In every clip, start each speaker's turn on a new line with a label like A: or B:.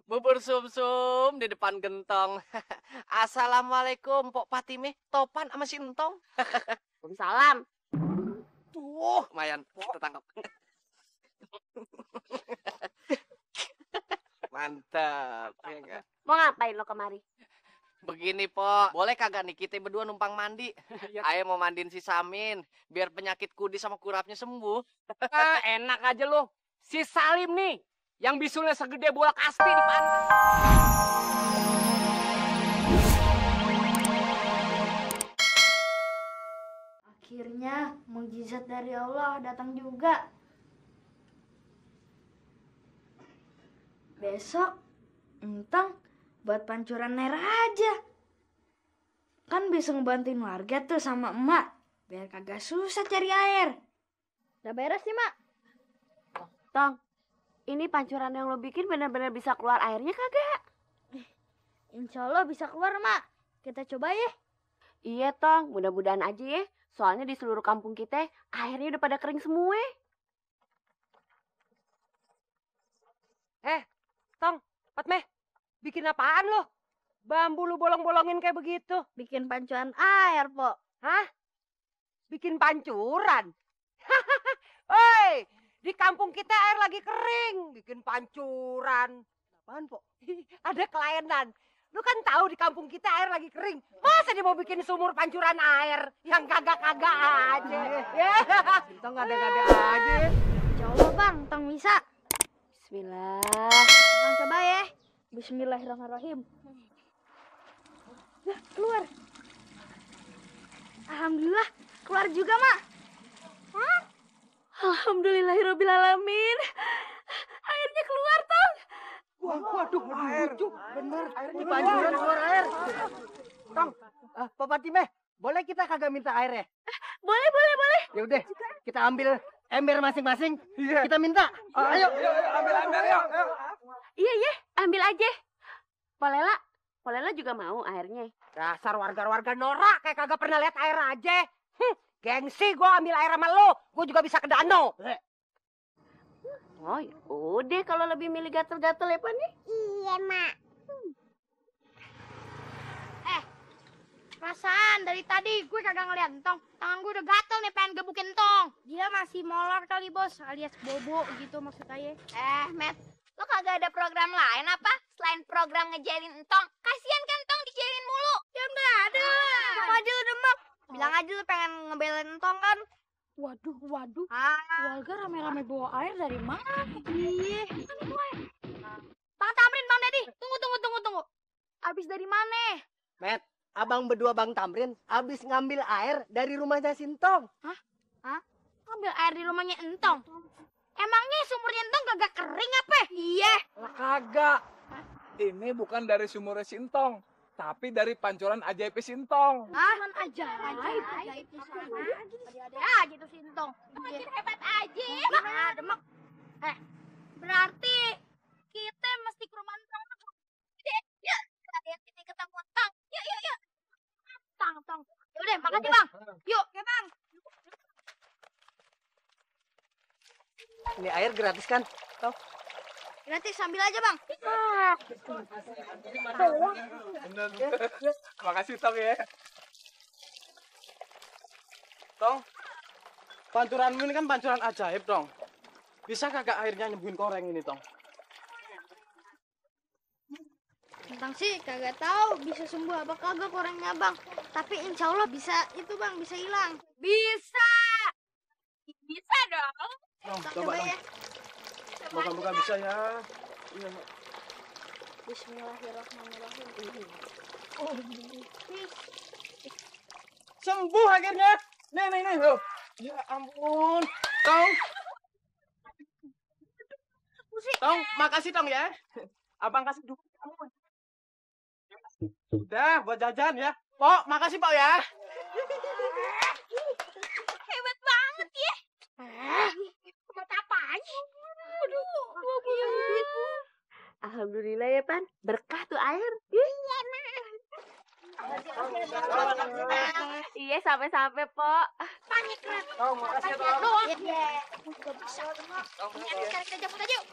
A: Bubur sumsum di depan gentong. Assalamualaikum, Pok Patime. Topan sama si Entong.
B: Salam.
A: Tuh, lumayan. Kita tangkap. Mantap. Ya enggak?
B: Mau ngapain lo kemari?
A: Begini, Pok. Boleh kagak nih kita berdua numpang mandi? Ayo mau mandiin si Samin. Biar penyakit kudi sama kurapnya sembuh.
C: Enak aja lo. Si Salim nih. Yang bisulnya segede bola kasti di pantai.
D: Akhirnya mukjizat dari Allah datang juga. Besok Entong buat pancuran air aja. Kan bisa ngebantuin warga tuh sama emak. Biar kagak susah cari air. Udah beres nih, Mak.
B: Tong, ini pancuran yang lo bikin benar-benar bisa keluar airnya kagak?
D: Insya Allah bisa keluar, Mak. Kita coba ya.
B: Iya, Tong. Mudah-mudahan aja ya. Soalnya di seluruh kampung kita, airnya udah pada kering semua.
C: Tong, Patmeh, bikin apaan lo? Bambu lu bolong-bolongin kayak begitu.
D: Bikin pancuran air, Pok.
C: Hah? Bikin pancuran? Hei, di kampung kita air lagi kering. Bikin pancuran. Apaan, Pok? Ada kelainan. Lu kan tahu di kampung kita air lagi kering. Masa dia mau bikin sumur pancuran air? Yang kagak-kagak aja. Ya, kita ngada-ngada aja.
D: Insya Allah, Bang. Entong bisa.
B: Bismillah.
D: Bang coba ya. Bismillahirrahmanirrahim. Nah, keluar. Alhamdulillah, keluar juga, Mak. Hah?
B: Alhamdulillahirrabbilalamin. Airnya keluar, Tong.
C: Waduh, air. Bener, airnya pancuran keluar air. Tong, Pak Patime, boleh kita kagak minta air ya?
B: Boleh.
C: Ya udah, kita ambil ember masing-masing. Kita minta. Ayo, ambil yuk.
B: Iya, ambil aja. Polela juga mau airnya.
C: Dasar warga-warga norak kayak kagak pernah lihat air aja. Gengsi gua ambil air sama lo. Gua juga bisa ke danau.
B: Oh, ya udah kalau lebih milih gatel-gatel ya, Pan nih.
D: Iya, Mak. Perasaan dari tadi gue kagak ngeliat Entong. Tangan gue udah gatel nih pengen gebukin Entong. Dia masih molor kali, Bos, alias bobo gitu maksud saya.
E: Matt, lo kagak ada program lain apa? Selain program ngejailin Entong. Kasian kan Entong dijailin mulu.
D: Ya enggak ada. Entong aja lu demek. Bilang aja lu pengen ngebelain Entong kan.
F: Waduh,
D: Ah,
F: warga rame-rame bawa air dari mana?
D: iya. Bang Tamrin, Bang Dedi. Tunggu. Abis dari mana?
C: Met, abang berdua Bang Tamrin abis ngambil air dari rumahnya Sintong.
D: Ambil air di rumahnya Entong. Emangnya sumurnya Entong kagak kering apa? Iya.
G: Lah kagak. Ini bukan dari sumur Sintong, tapi dari pancuran ajaib Sintong.
D: Cuman ajaib. Ada aja tuh Sintong.
E: Makin hebat aja.
D: Nah, demek. Berarti kita mesti ke rumah Entong.
E: Ya, kalian kita ketemu Entong. Yuk.
D: Tong. Yaudah, makasih Bang. Yuk, ya Bang.
C: Ini air gratis kan?
D: Gratis, ambil aja Bang.
G: Makasih Tong ya.
H: Tong, pancuranmu ini kan pancuran ajaib, Tong. Bisa kagak airnya nyembuhin koreng ini, Tong?
D: Entong sih kagak tahu bisa sembuh apa kagak korengnya Bang. Tapi insya Allah bisa itu Bang, bisa hilang.
E: Bisa dong.
H: Tong,
D: Tong,
H: coba, Tong.
D: ya.
H: Moga-moga bisa ya. Iya, Mak.
D: Bismillahirrahmanirrahim.
H: Sembuh akhirnya. Nih. Loh. Ya ampun. Tong. Tong, makasih Tong ya. Abang kasih duit kamu. Udah, buat jajan ya. Pok, makasih Pok ya.
E: Hebat banget ya.
D: Buat apanya?
B: Alhamdulillah ya, Pan. Berkah tuh air. Iya, sampai-sampai, Pok.
H: Tong, makasih ya, Tong.
D: Iya.
E: Sekarang kita jemput aja yuk.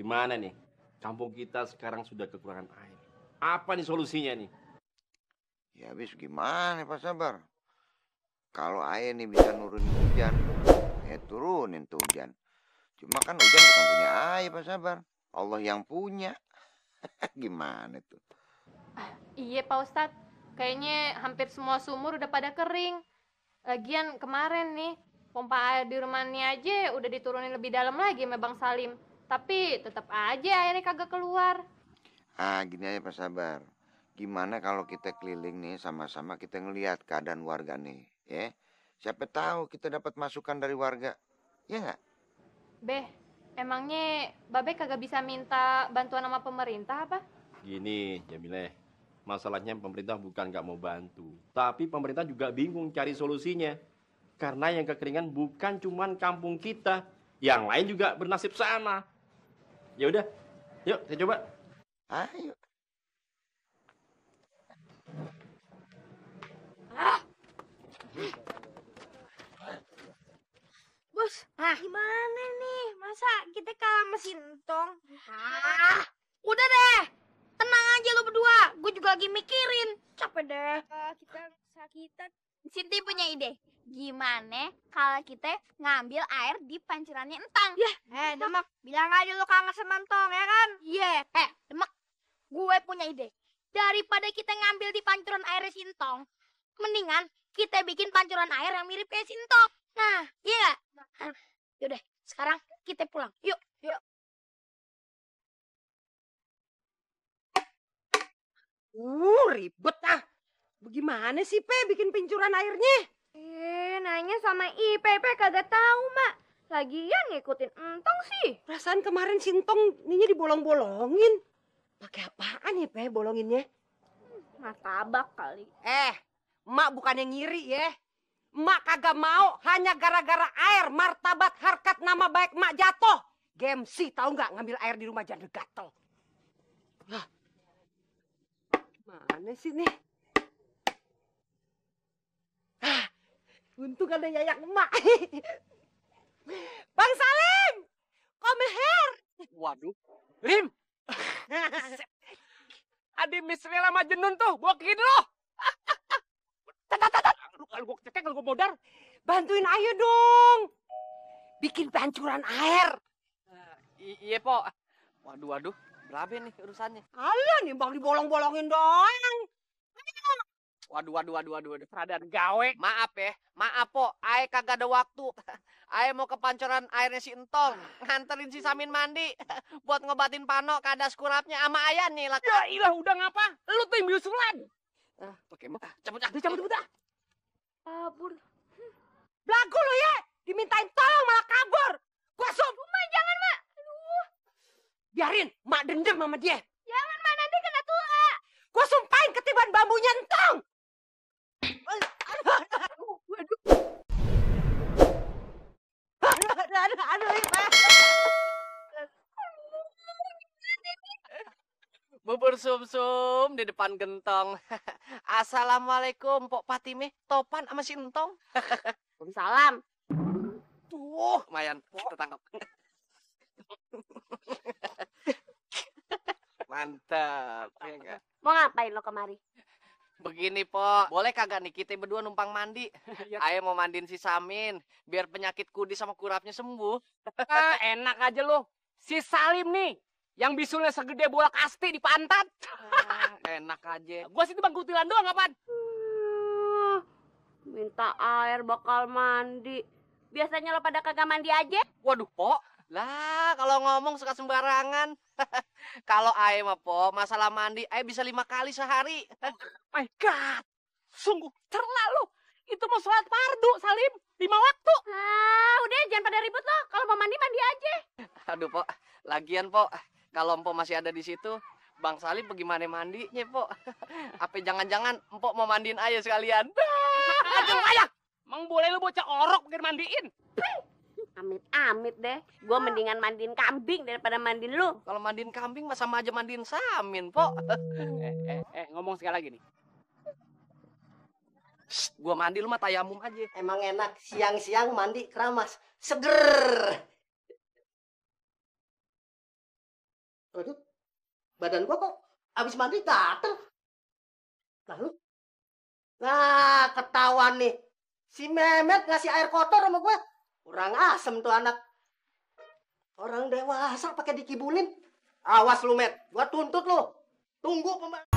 I: Gimana nih? Kampung kita sekarang sudah kekurangan air. Apa nih solusinya nih?
J: Ya habis gimana Pak Sabar? Kalau air nih bisa nurunin hujan, ya turunin tuh hujan. Cuma kan hujan bukan punya air Pak Sabar. Allah yang punya. Gimana tuh?
K: Iya Pak Ustadz, kayaknya hampir semua sumur udah pada kering. Lagian kemarin nih, pompa air di rumah ini aja udah diturunin lebih dalam lagi sama Bang Salim. Tapi tetap aja airnya kagak keluar.
J: Gini aja Pak Sabar. Gimana kalau kita keliling nih sama-sama kita ngelihat keadaan warga nih, ya? Siapa tahu kita dapat masukan dari warga, ya nggak?
K: Beh, emangnya Babe kagak bisa minta bantuan sama pemerintah apa?
I: Gini, Jamileh. Masalahnya pemerintah bukan nggak mau bantu. Tapi pemerintah juga bingung cari solusinya. Karena yang kekeringan bukan cuman kampung kita. Yang lain juga bernasib sama. Ya udah, yuk saya coba.
J: Ayo.
D: Bos, gimana nih? Masa kita kalah sama Sintong? Udah deh. Tenang aja lu berdua. Gue juga lagi mikirin. Capek deh. Kita sakitan.
E: Sinti punya ide. Gimana kalau kita ngambil air di pancurannya Entong?
D: Demak, bilang aja lu kangen sama Entong, ya kan?
E: Iya. Demak, gue punya ide. Daripada kita ngambil di pancuran air Sintong, mendingan kita bikin pancuran air yang mirip kayak Sintong. Nah, iya nggak? Yaudah, sekarang kita pulang. Yuk.
C: Ribet ah. Bagaimana sih, Pe, bikin pincuran airnya?
D: Nanya sama IPP kagak tahu, Mak. Lagian ngikutin Entong sih.
C: Perasaan kemarin Sintong ininya dibolong-bolongin. Pakai apaan ya, Pe, bolonginnya?
D: Martabak kali.
C: Emak bukan yang ngiri ya. Emak kagak mau hanya gara-gara air martabat harkat nama baik emak jatuh. Gemsi tahu nggak ngambil air di rumah janda gatel. Lah. Mana sih nih? Untung ada yayak emak. Bang Salim, come here.
G: Waduh. Lim. Adi Misrela Majnun tuh, bawa ke dulu. Kalau gue cekek, kalau gue modar.
C: Bantuin ayo dong. Bikin pancuran air.
A: Iya, Pok. Waduh. Berapa nih urusannya?
C: Alah, nimbang dibolong-bolongin doang.
A: Waduh.
G: Peradaan gawe.
A: Maaf, Pok. Ae kagak ada waktu. Ae mau ke pancoran airnya si Entong. Nganterin si Samin mandi. Buat ngobatin Pano kadas kurapnya sama Ayan nih.
G: Ya ilah, udah ngapa? Lu tuh yang biusulan.
A: Oke, cabut.
D: Kabur.
C: Belagu lu ya. Dimintain tolong malah kabur. Gua sup.
E: Mak, jangan, Mak.
C: Biarin, mak dendam sama dia.
E: Jangan, Mak, nanti kena tua.
C: Gua sumpahin ketiban bambunya Entong.
A: Bubur sum-sum di depan gentong. Assalamualaikum, Pok Patime. Topan sama si Entong.
B: Waalaikumsalam.
A: Tuh, lumayan. Kita tangkap. Mantap. Ya enggak?
B: Mau ngapain lo kemari?
A: Begini, Pok. Boleh kagak nih kita berdua numpang mandi? Ayo mau mandiin si Samin. Biar penyakit kudis sama kurapnya sembuh.
G: Enak aja lu. Si Salim nih. Yang bisulnya segede bola kasti di pantat.
A: Enak aja.
G: Gua situ bang kutilan doang apaan?
B: Minta air bakal mandi. Biasanya lo pada kagak mandi aja?
A: Waduh, Pok. Lah, kalau ngomong suka sembarangan. Kalau Ae mah, Pok, masalah mandi, Ae bisa 5 kali sehari.
G: My God. Sungguh terlalu. Itu mau sholat fardu, Salim. 5 waktu.
B: Udah jangan pada ribut lo. Kalau mau mandi, mandi aja.
A: Aduh, Pok. Lagian, Pok, kalau Empok masih ada di situ, Bang Salim bagaimana mandinya, Pok? Apa jangan-jangan Empok mau mandiin aja sekalian?
G: Aduh, ayah. Emang boleh lu bocah orok bikin mandiin?
B: Amit-amit deh. Gue mendingan mandiin kambing daripada mandiin lu.
A: Kalau mandiin kambing mah sama aja mandiin Samin, Pok.
G: Ngomong sekali lagi nih.
A: Gua mandi lu mah tayamum aja.
L: Emang enak siang-siang mandi keramas. Seger. Aduh, badan gua kok abis mandi gatel. Lalu, nah ketahuan nih. Si Mehmet ngasih air kotor sama gua. Kurang asem tuh anak. Orang dewasa pakai dikibulin. Awas lu, Met. Gua tuntut lu. Tunggu pembantu.